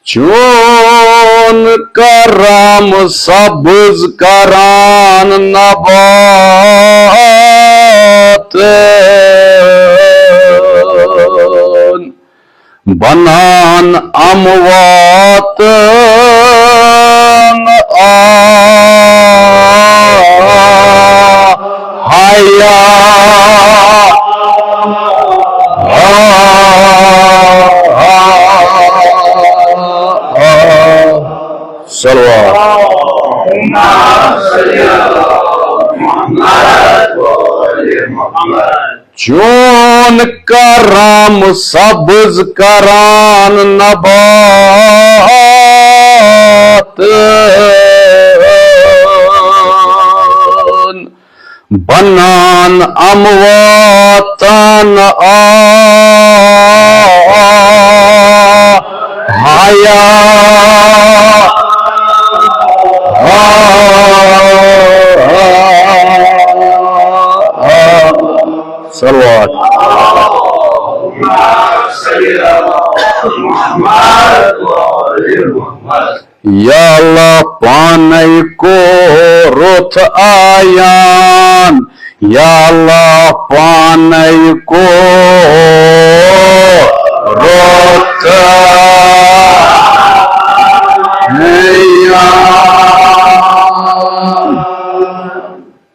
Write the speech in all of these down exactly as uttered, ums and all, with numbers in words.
چون کرم سبز کران نباتن، بنان امواتن آ حیا۔ صلوات۔ چون کرم سبز کران نباتن، بنان امواتن آ حیا۔ صلوات۔ یا اللہ پانے کو رُت آیان، یا اللہ پانے کو رُت آیان۔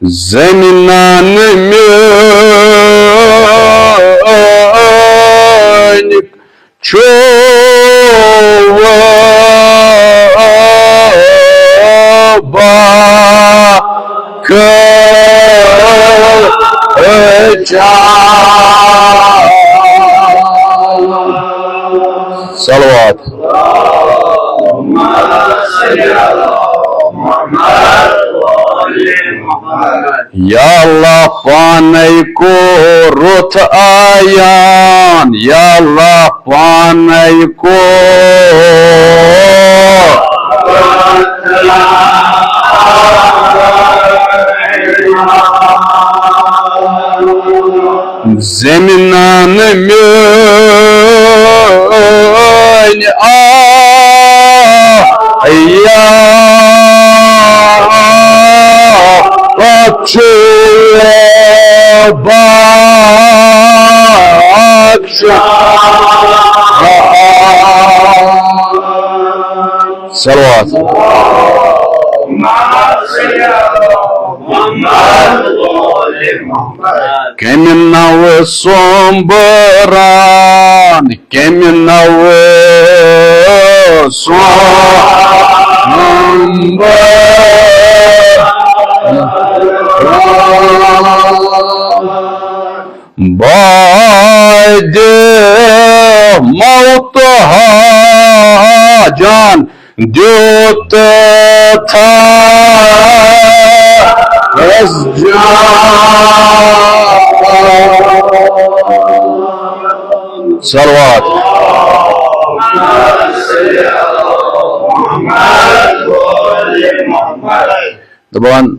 زمینان میٲنۍ چھُ وۄبا کٲجان۔ صلوات۔ یا اللہ پانے کو رُت آیان، یا اللہ پانے کو۔ زمینان میٲنۍ آ یا پتھ چھُ بخش۔ صلوات۔ کمہِ نوٕ سومبران، کمہِ نوٕ سومبران۔ بادِ موت حاجان دیُت تھس جان۔ صلوات۔ دپان،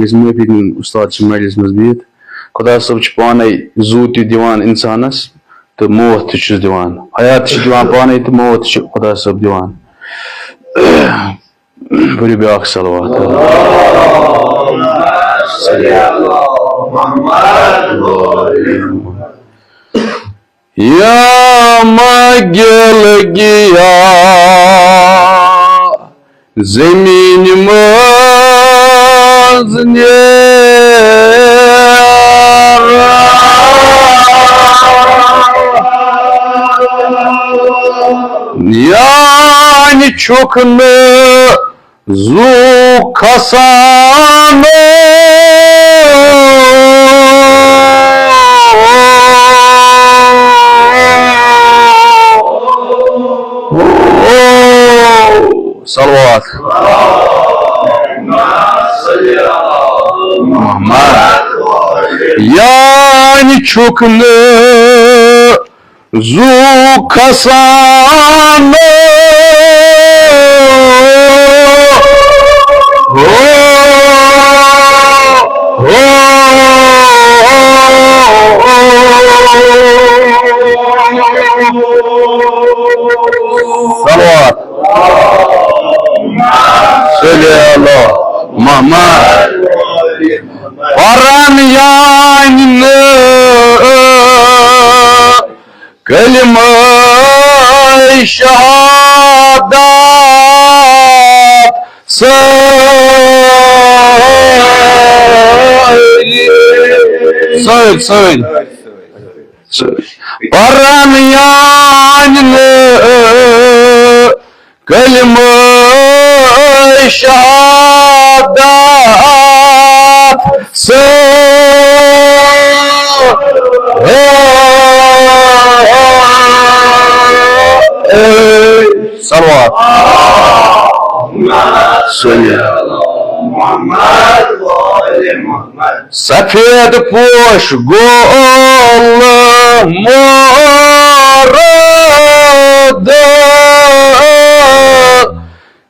یُس معٲفی دِنۍ اُستاد چھِ مجلِس منٛز بِہِتھ، خۄدا صٲب چھُ پانے زُو تہِ دِوان اِنسانَس تہٕ موت تہِ چھُس دِوان، حیات تہِ چھُ دِوان پانے تہٕ موت تہِ چھُ خۄدا صٲب دِوان۔ پٔرِو بیٛاکھ صلوات۔ یا ما گِل گیا زمین منٛز نیران۔ یعنی چھُکھ نہٕ زُو کھسان۔ صلوات۔ محمد۔ یعنی چھُکھ نہٕ زُو کھسان۔ ہو، ہو، ہو، محمد۔ پرن یانہِ نہٕ کلمہ شہادت سٲری۔ سٲری، سٲری۔ پرن یانہِ نہٕ کلمہ شہادت سٲری۔ صلوات۔ صلی اللہ محمد۔ سفید پوش گول مورد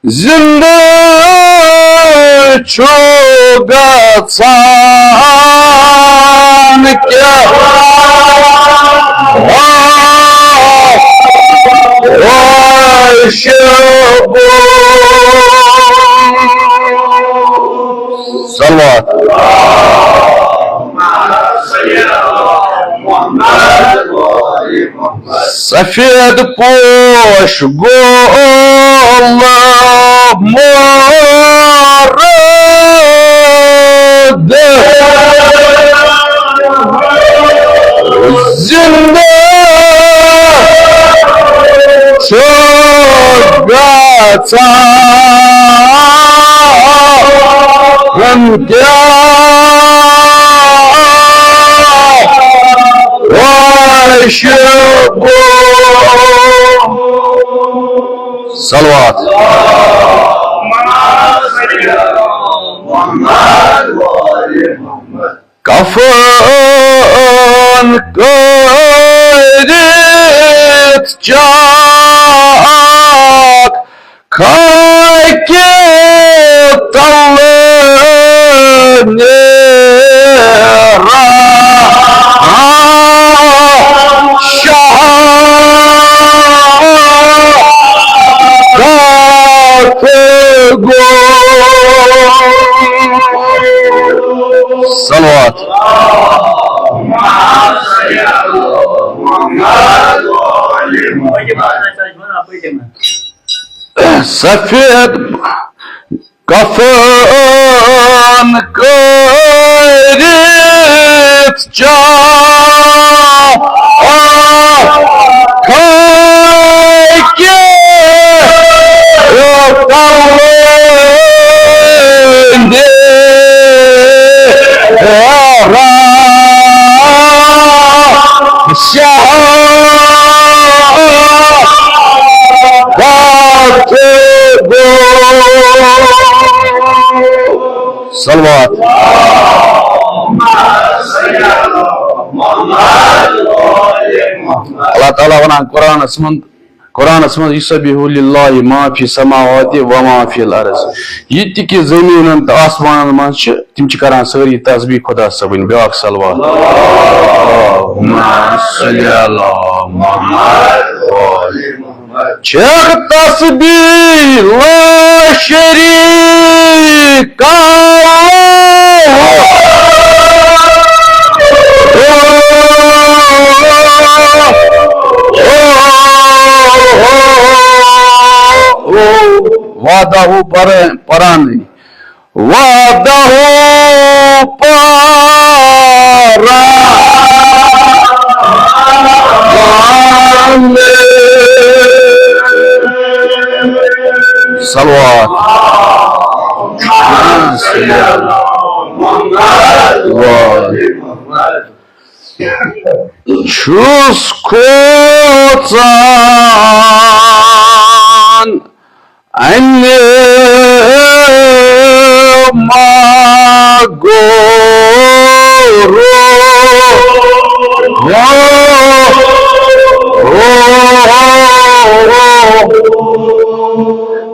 زندہ چھُ گژھان کیٛاہ؟ صلوات۔ سفید پوش گول مورد زندہ چھُ گژھان کیٛاہ؟ صلوات۔ کفن کٔرِتھ چاک خاکہِ تلہٕ نیران شہادت گوٚو۔ صلوات۔ سفید کفن کٔرِتھ چاک خاکہِ تلہٕ نیران شہادت گوٚو۔ صلوات۔ اللہ تعالیٰ ونان قرآنس منٛز، قرآنس منٛز، "یسبح للہ ما فی السماوات و ما فی الارض"، یہِ تہِ کہِ زٔمیٖنن تہٕ آسمانن منٛز چھِ، تِم چھِ کران سٲری تسبیح خدا صٲبٕنۍ۔ بیٛاکھ صلوات۔ اللہم صل علی محمد و آل محمد۔ چھکھ تسبیح لا شریک اللہ۔ وعدہ پر-، پران۔ وعدہ پران۔ صلوات۔ چھُس کھوژان انہِ ما گوٚو۔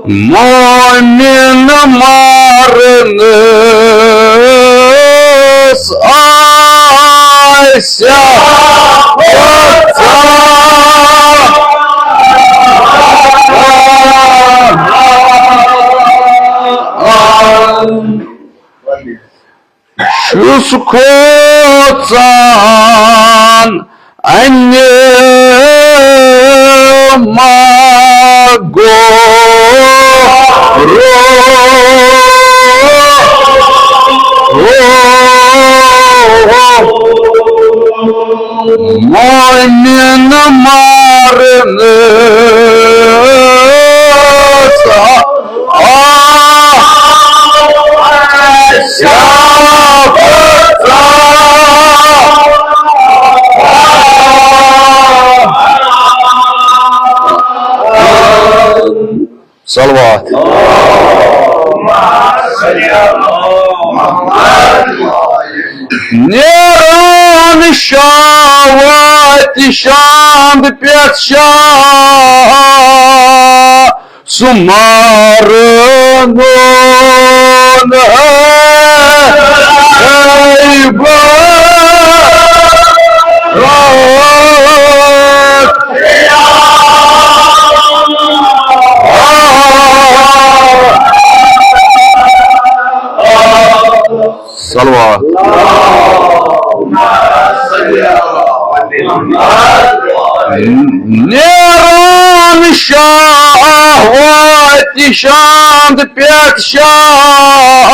مومن مرنس آسیا وژھان۔ چھُس کھوژان اَنہِ ما گوٚو مومن مارنس۔ آ، شفقت۔ صلوات۔ نیران شاہ واتہِ شاند پٮ۪ٹھ شاہ، سُہ مارنون غیبت۔ صلوات۔ نیران شاہ واتہِ شاند پٮ۪ٹھ شاہ،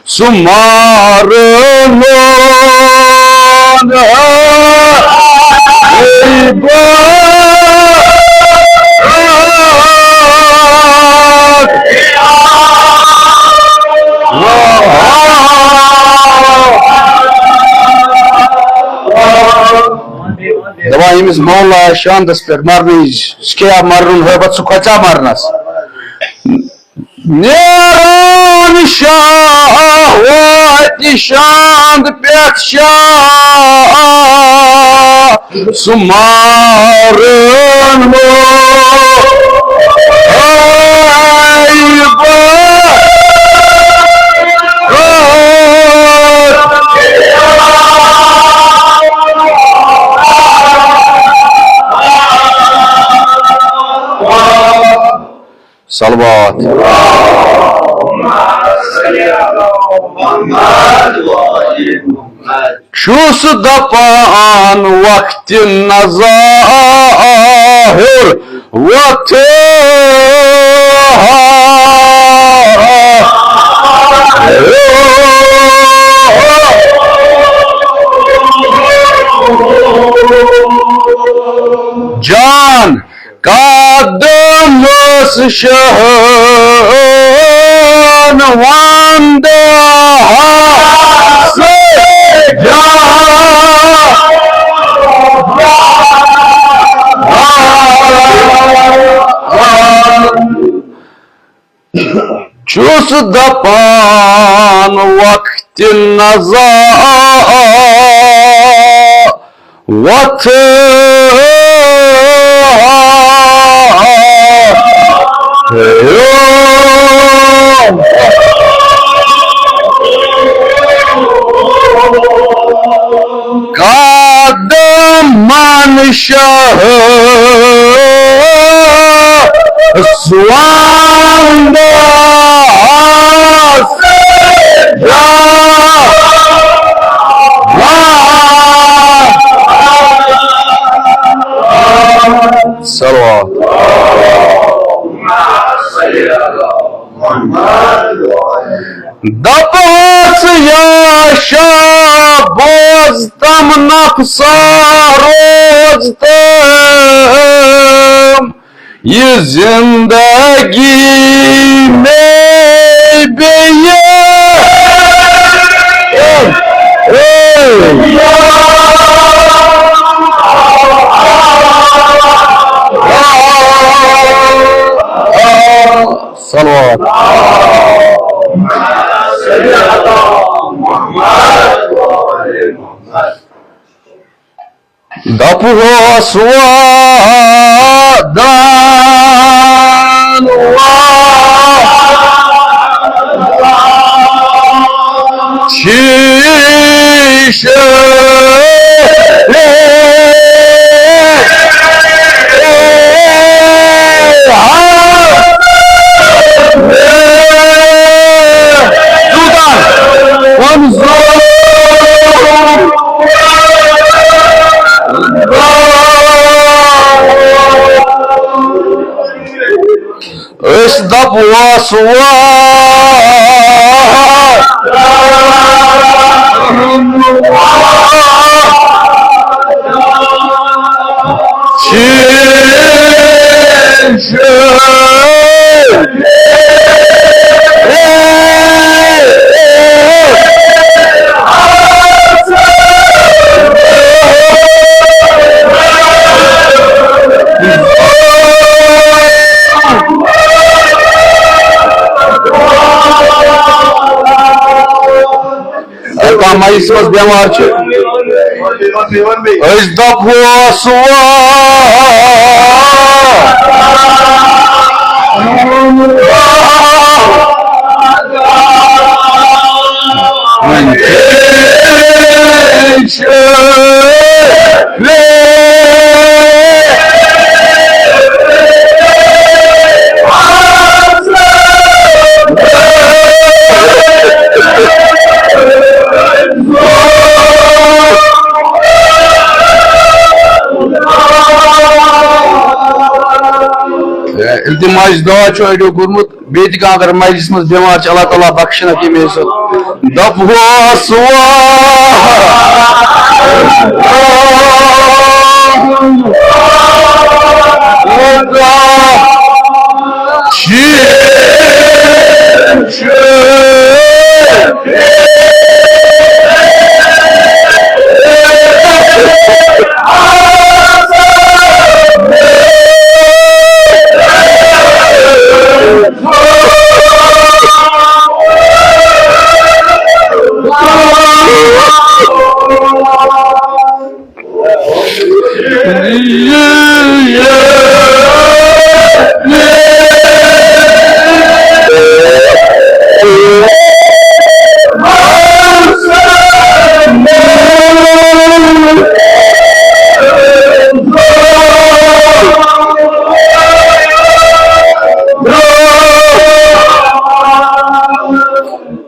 سُہ مارنون غیبت۔ دپان ییٚمِس مولا شاندس پٮ۪ٹھ مرنٕچ، سُہ کیٛاہ مرنُن ہٲبتھ، سُہ کھۄژیٛا مرنس؟ نیران شاہ واتہِ شاند پٮ۪ٹھ شاہ، سُہ مارنون غیبت۔ صلوات۔ چھُس دپان وقتِ نظاہر وتھ جان قدمس شہن وندہ سجا۔ چھُس دپان وقتِ نظر وتھ قدمن شاہ سوند صلوات۔ دپس یا شاہ بوز تم نفسا روز تم یہ زندگی میں بیہ۔ صلوات۔ دپہوس وعدن وعد شیشہ۔ وسوا اگر کانٛہہ مجلسہِ منٛز بٮ۪مار چھُ، أسۍ دَپہوس وۄنۍ۔ التماس دعا چھُ اَڑیو کوٚرمُت۔ بیٚیہِ تہِ کانٛہہ اگر مجلسہِ منٛز بٮ۪مار چھِ، اللہ تعالیٰ بخشنکھ ییٚمہِ سۭتۍ۔ دَپہوس وۄنۍ۔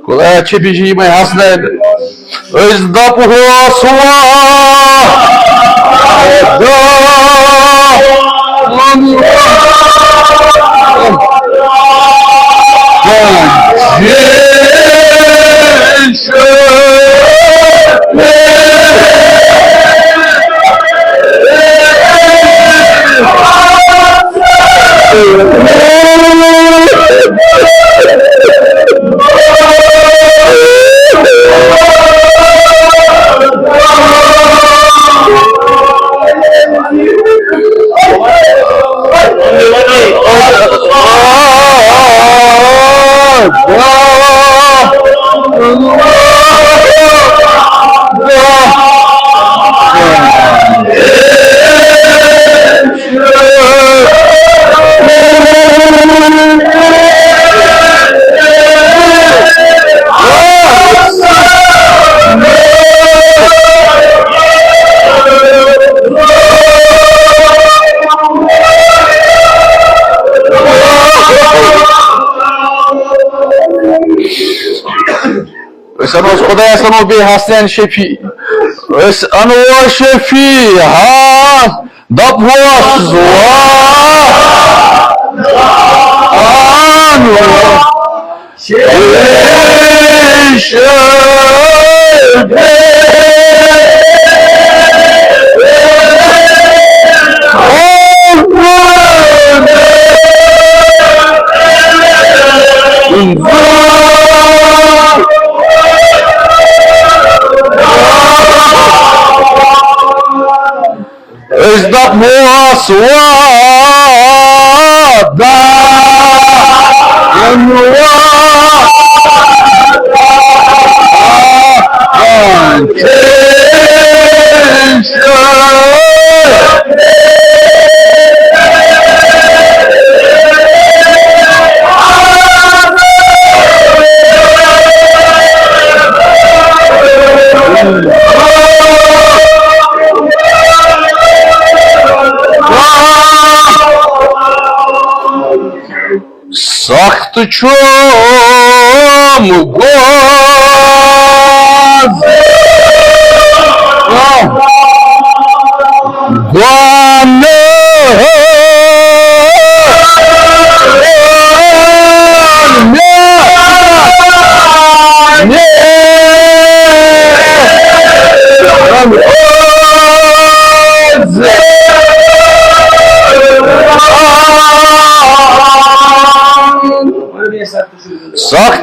خۄدایا، چھپی چھِ یِمَے حسنین۔ أسۍ دَپہوس وۄنۍ۔ أسۍ اَنوس خۄدایَس، اَنو بیٚیہِ حسنین شفیع۔ أسۍ اَنوس شفیع، ہا، دَپہوس وۄنۍ۔ أسۍ دَپہوس وۄنۍ۔ سخت چھُم گوز گۄنہٕ۔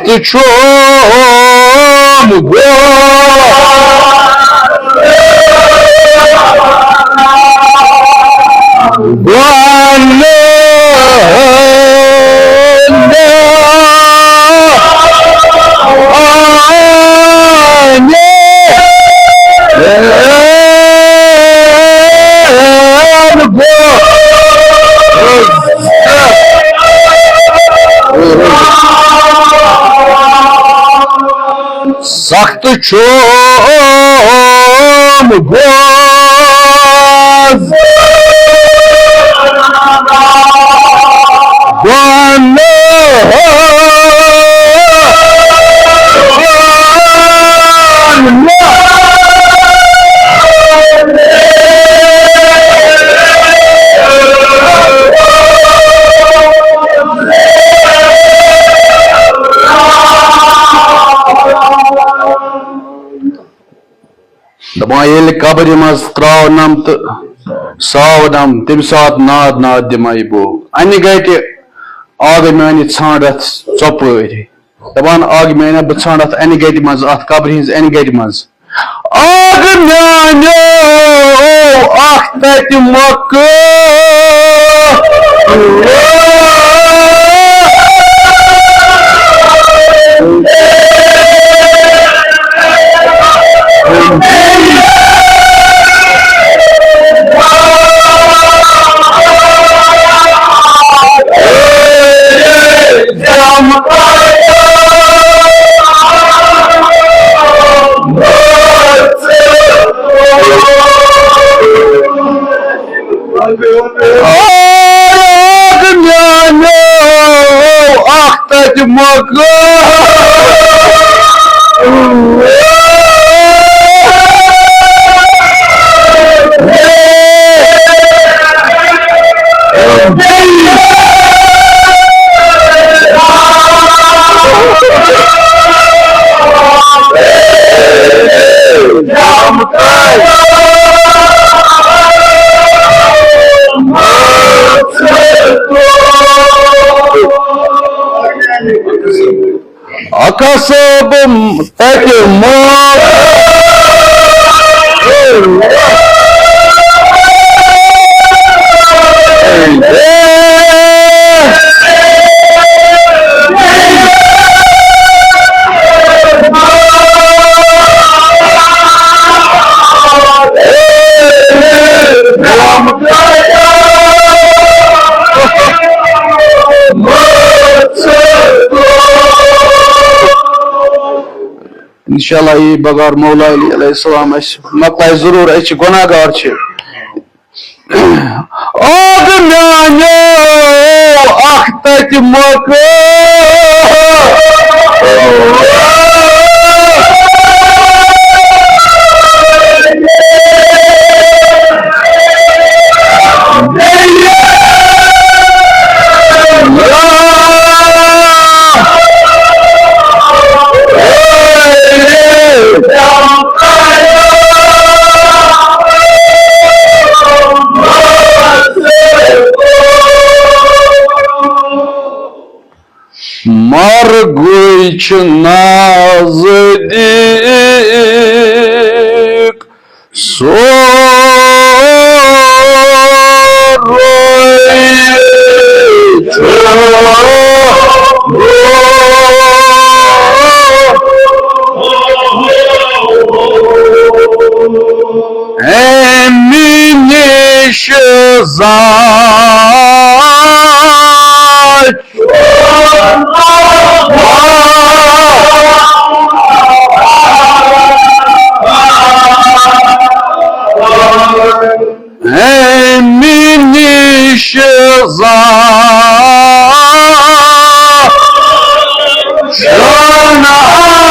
تہٕ چھُم گوٚو گۄنہٕ سخت چھُم گوز گۄنہٕ دپان ییٚلہِ قبرِ منٛز ترٛاونم تہٕ ساونم، تَمہِ ساتہٕ ناد ناد دِمے بہٕ۔ انہِ گٹہِ آگہٕ میانہِ ژھانڈ اتھ ژۄپٲرۍ۔ دپان آگہٕ میانہِ، بہٕ ژھانڈ اتھ انہِ گٹہِ منٛز، اتھ قبرِ ہٕنٛز انہِ گٹہِ منٛز۔ آگہٕ میانیو اکھ تتہِ مۄکہٕ۔ آگ میانیو اکھ تتہِ مۄکہٕ۔ اکھ ہسا بہٕ تتہِ مو۔ انشاءاللہ یی بغار مولا علی علیہ السلام اسہِ مۄکلایہِ ضروٗر، أسۍ چھِ گۄناہ گار چھِ۔ آگ میانیو اکھ تتہِ مۄکہٕ۔ مرگٕے چھِ نزدیٖک۔ سورُے چھُ اَمہِ نِش زانٛہہ۔ اَمہِ نِش زانٛہہ چھُنہٕ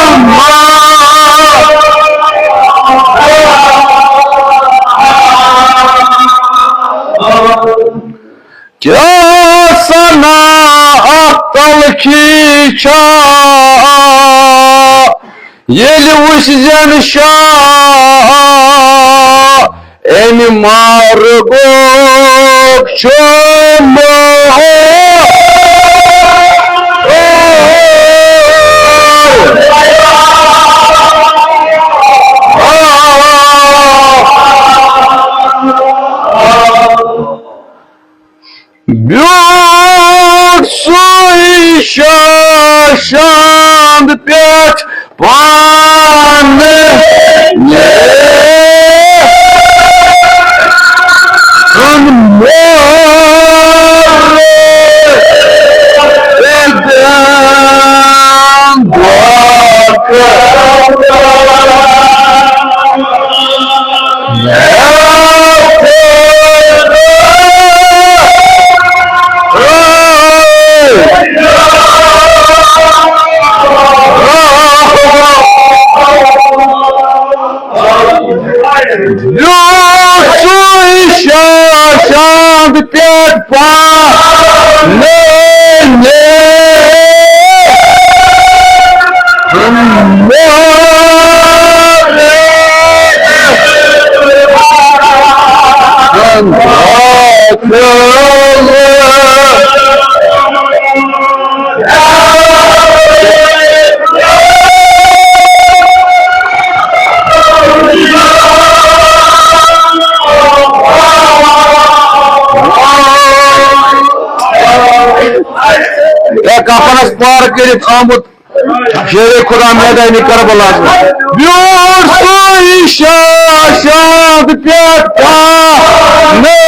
اَمر۔ کیٛاہ سنا اَتھ تلخی چھا، ییٚلہِ وُچھ زٮ۪ن شاہ اَمہِ مرگُک چھُ موہ۔ پانہٕ یوسُے شاشان پٮ۪ٹھ پانہٕ ہے کفنس پار کٔرِتھ آمُت شیرِ خدا میدانِ کربلاہس منٛز۔ بیوٗٹھ سُے شاشاد پٮ۪ٹھ پانہٕ۔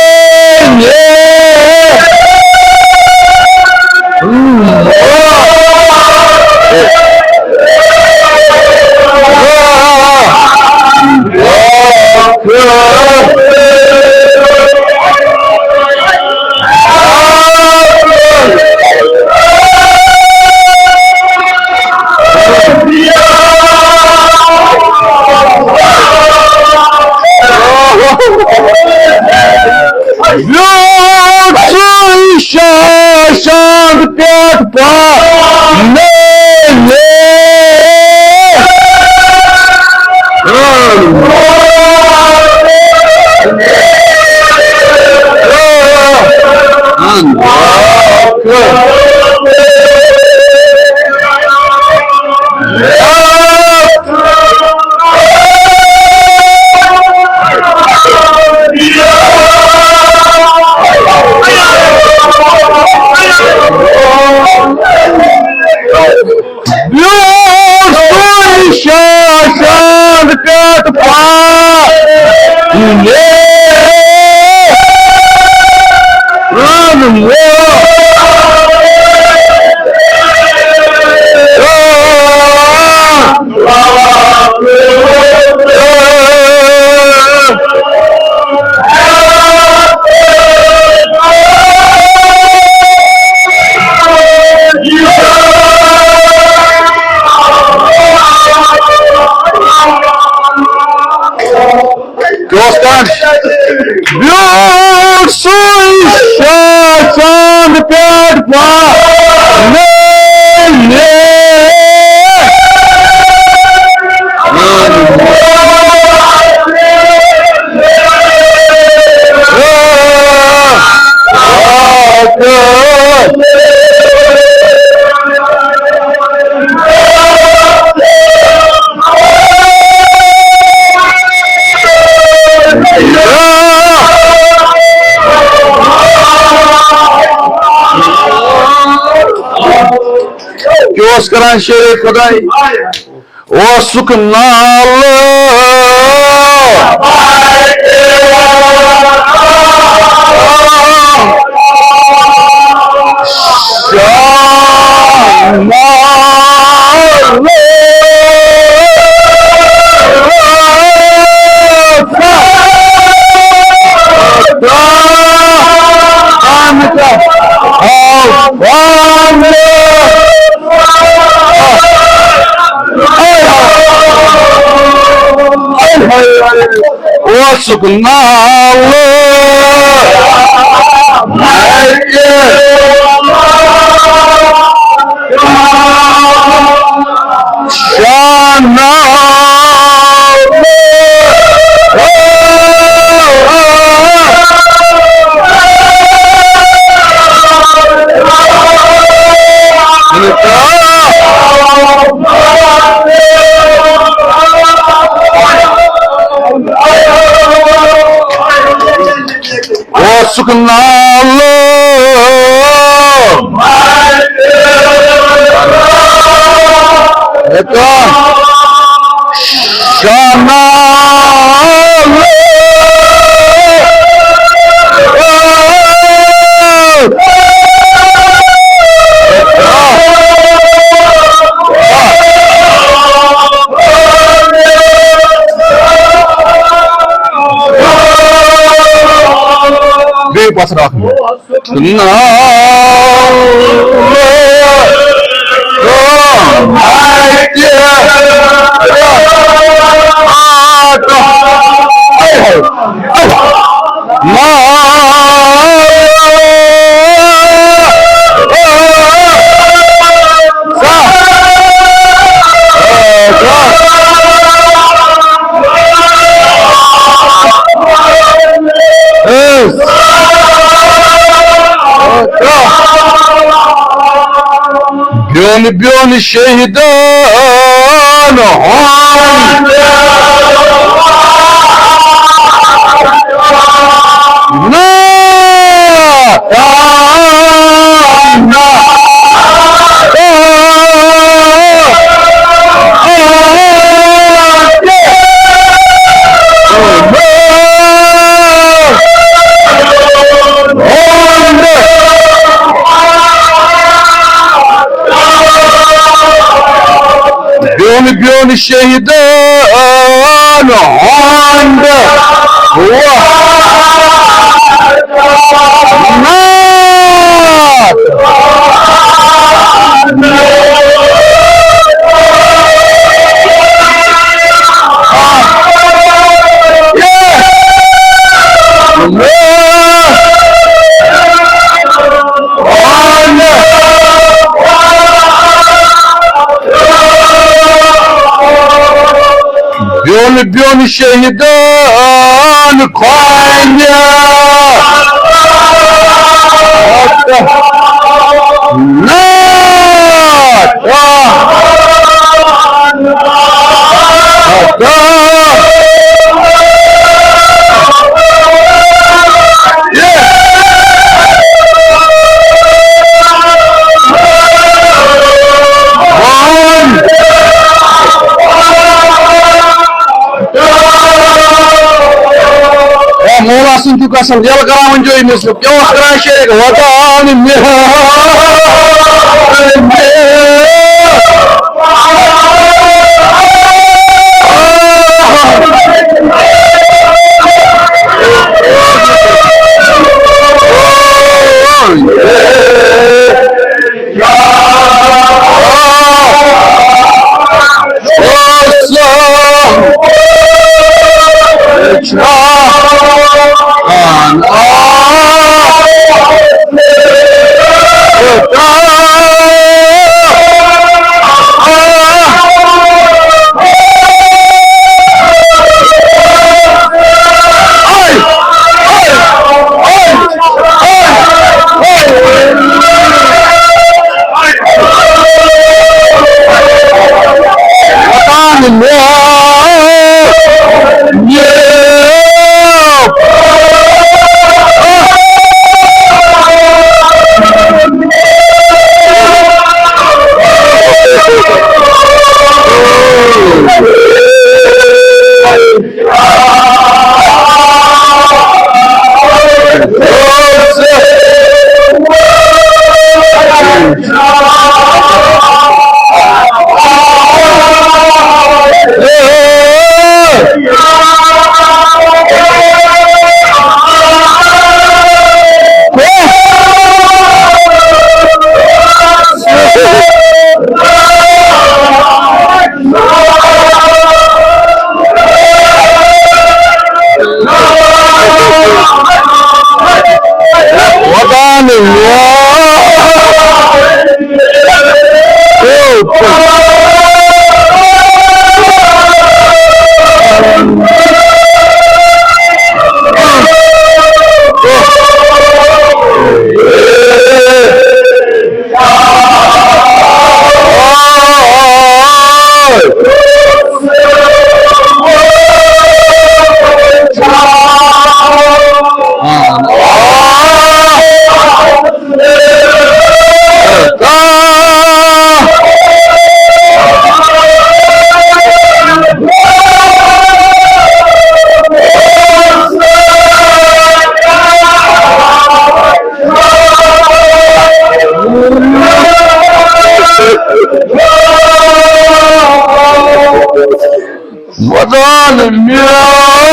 بیوٗٹھ سُے شاشاد پٮ۪ٹھ پانہٕ۔ بیوٗٹھ سُے شاشاد پٮ۪ٹھ پانہٕ۔ کیٛاہ اوس کران؟ بیوٗٹھ سُے شاہ چاند پٮ۪ٹھ پانہٕ۔ کیٛاہ اوس کران شیرِ خداے؟ اوسُکھ نالہٕ۔ شاہ نالہٕ۔ اوسُکھ نالہٕ۔ شاناو۔ اوسُکھ نالہٕ۔ ہیٚکان۔ جانا۔ بیٚیہِ پتھر اکھ۔ نہ۔ بیوٚن بیوٚن شہیدن ہُنٛد۔ نہ، نہ، نہ۔ بیوٚن بیوٚن شہیدن ہُنٛد وطن۔ بیوٚن بیوٚن شہیدن کھۄنہِ۔ نہ۔ اے مولا سٕنٛدۍ چھُ قسم، ییٚلہِ کران وۄنۍ جو أمِس، کیٛاہ اوس کران شیخ؟ وطن میون۔ ودان میٛانہِ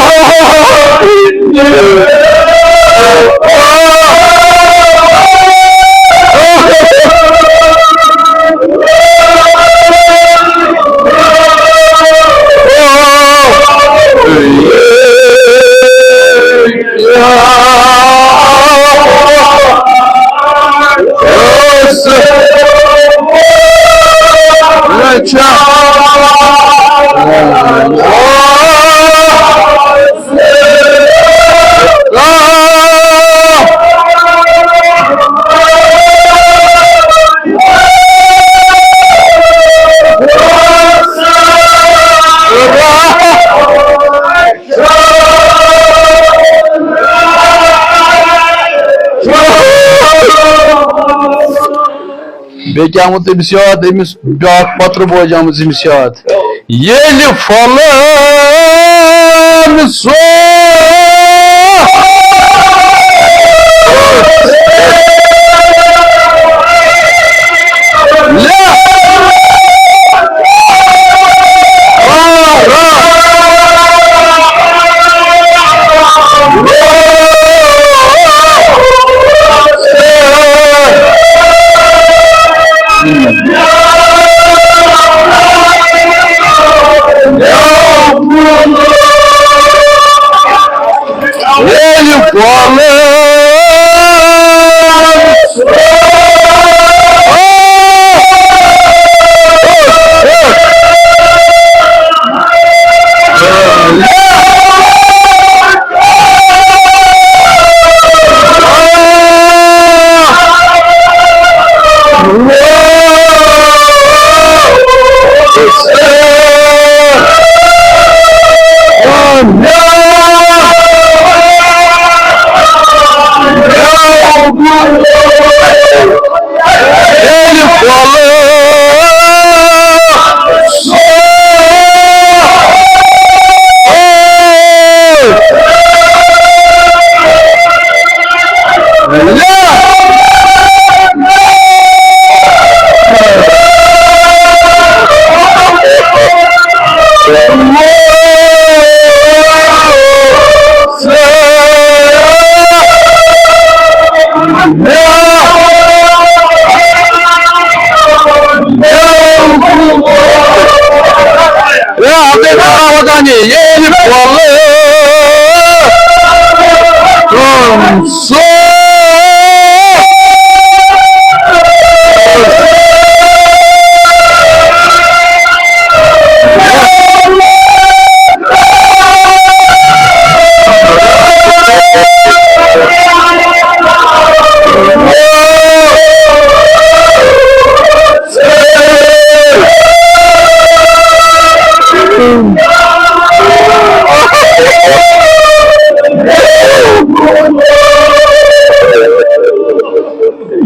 بیٚیہِ کیٛاہ آمُت أمِس یاد؟ أمِس بیٛاکھ پترٕ بوج آمٕژ أمِس یاد۔ ییٚلہِ پھۄلہٕ سُہ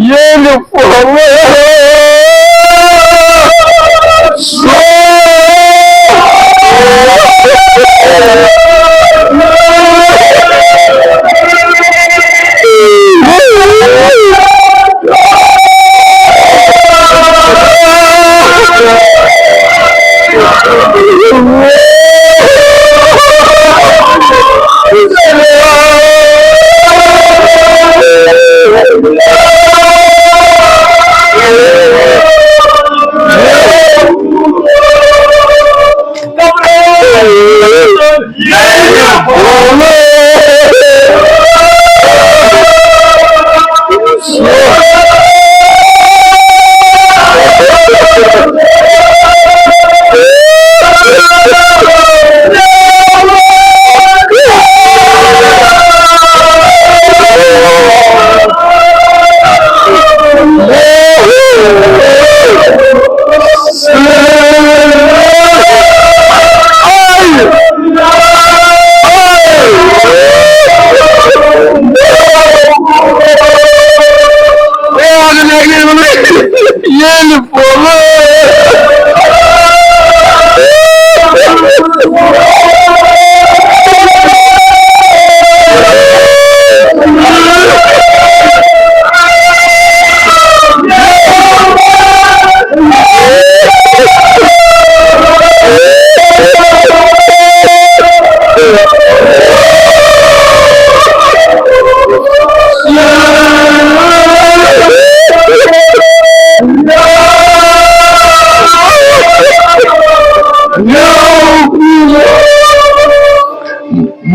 ییٚلہِ پھۄلہٕ ییٚلہِ پھۄلہٕ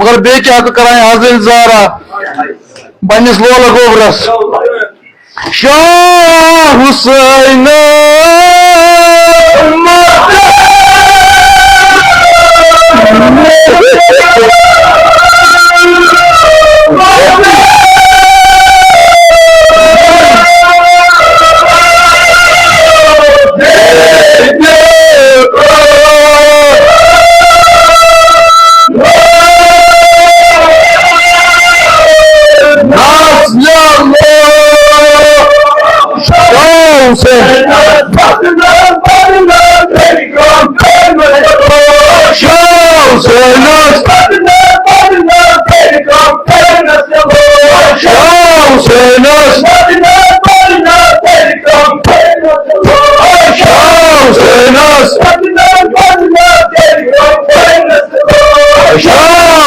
اور بیٚیہِ کیٛاہ تہٕ کران حاضر زارا پننِس لولہٕ گوبرس۔ شاہ حسین شاہ حسینس، شاہ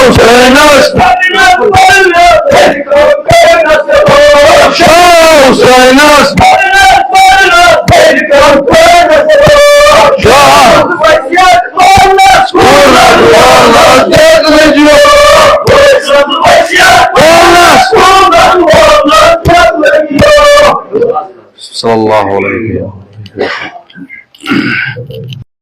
صلی اللہ علیہ وسلم۔